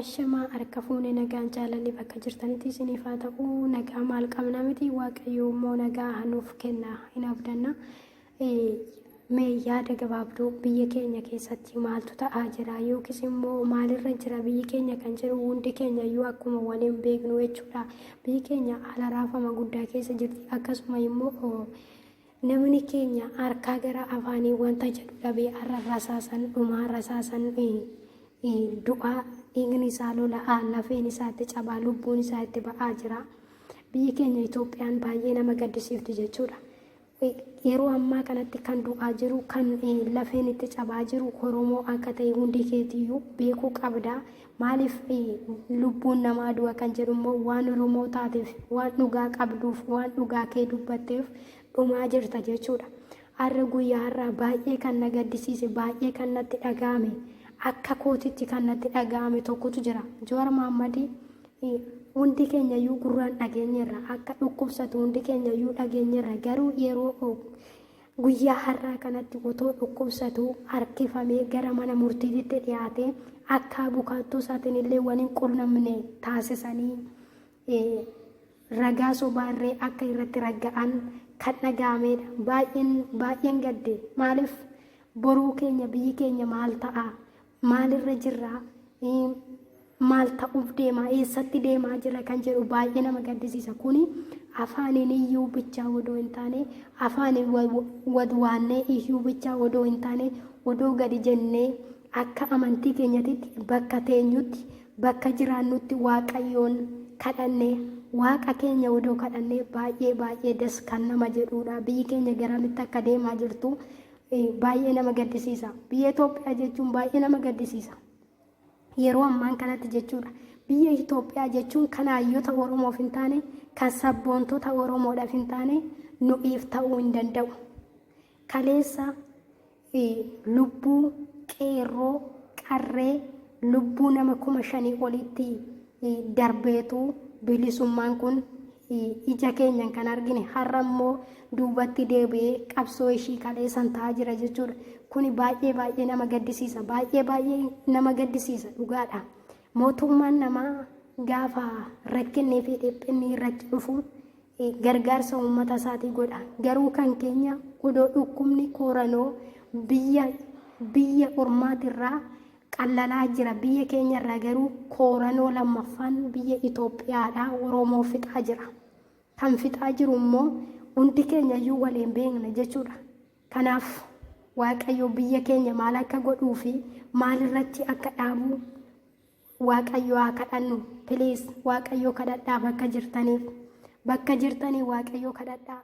Ashamaa harka fuune nagaan jaalalli bakka jirtanitti isiniif haa ta'u. Nagaa maal qabna miti, Waaqayyo immoo nagaa nuuf kenna hin abdanna. Mee yaada gabaabduu biyya keenya keessatti maaltu ta'aa jira yookiis immoo maalirra jira biyyi keenya kan jedhu hundi keenya iyyuu akkuma waliin beeknu jechuudha. Biyyi keenya haala raafama guddaa keessa jirti. Akkasuma immoo namni keenya harkaa gara afaanii wanta jedhu dhabee har'a rasaasan dhumaa, rasaasan du'aa, dhiigni isaa lola'aa, lafeen isaa itti cabaa, lubbuun isaa itti ba'aa jira. Biyyi keenya Itoophiyaan baay'ee nama gaddisiifti jechuudha. Yeroo ammaa kanatti kan du'aa jiru, kan lafeen itti cabaa jiru Oromoo akka ta'e hundi keetiyyuu beekuu qabda. Maaliif lubbuun namaa du'a kan jedhu immoo waan Oromoo taateef, waan dhugaa qabduuf, waan dhugaa kee dubbatteef dhumaa jirta jechuudha. Har'a guyyaa har'aa baay'ee kan na gaddisiise, baay'ee kan natti dhaga'ame, akka kootitti kan natti dhaga'ame tokkotu jira. Jawaar Mohaammadii hundi keenya iyyuu gurraan dhageenyeerra, akka dhukkubsatu hundi keenya iyyuu dhageenyeerra. Garuu yeroo guyyaa har'aa kanatti otoo dhukkubsatu harkifamee gara mana murtiitti dhiyaate, akka abukaattoo isaatiin illee waan hin qunnamne taasisanii, ragaa sobaarree akka irratti ragga'an kan dhaga'ameedha. Baay'een baay'een gadde. Maaliif boruu keenya biyyi keenya maal ta'a? Maalirra jirra? Maal ta'uuf deema? Eessatti deemaa jira kan jedhu baay'ee nama gaddisiisa. Kuni afaaniin iyyuu bichaa odoo hin taane, afaaniin wadwaannee iyyuu bichaa odoo hin taane, odoo gadi jennee akka amantii keenyatitti bakka teenyutti, bakka jiraannutti Waaqayyoon kadhannee, Waaqa keenya odoo kadhannee baay'ee baay'ee das kan nama jedhuudha. Biyyi keenya garamitti akka deemaa jirtu baay'ee nama gaddisiisa. Biyya Itoophiyaa jechuun baay'ee nama gaddisiisa. Yeroo ammaan kanatti jechuudha. Biyya Itoophiyaa jechuun kan hayyota Oromoof hin taane, kan sabboontota Oromoodhaaf hin taane nu'iif ta'uu hin danda'u. Kaleessa lubbuu qeerroo qarree lubbuu nama 5,000 olitti darbeetu bilisummaan kun ija keenyan kan argine. Har'a immoo duubatti deebi'ee qabsoo ishii kaleessan ta'aa jira jechuudha. Kuni baay'ee baay'ee nama gaddisiisa. Baay'ee baay'ee nama gaddisiisa dhugaadha. Mootummaan namaa gaafa rakkinnii fi dhiphinni irratti dhufu gargaarsa uummata isaatii godha. Garuu kan keenya odoo dhukkubni kooranoo biyya ormaatirraa qallalaa jira. Biyya keenyarraa garuu kooranoo lammaffaan biyya Itoophiyaadhaa Oromoo fixaa jira. Kan fixaa jiru immoo hundi keenya iyyuu waliin beekna jechuudha. Kanaaf Waaqayyo biyya keenya maal akka godhuu fi maalirratti akka dhaabu Waaqayyo haa kadhannu. Please, Waaqayyo kadhadhaa bakka jirtaniif. Bakka jirtanii Waaqayyo kadhadhaa.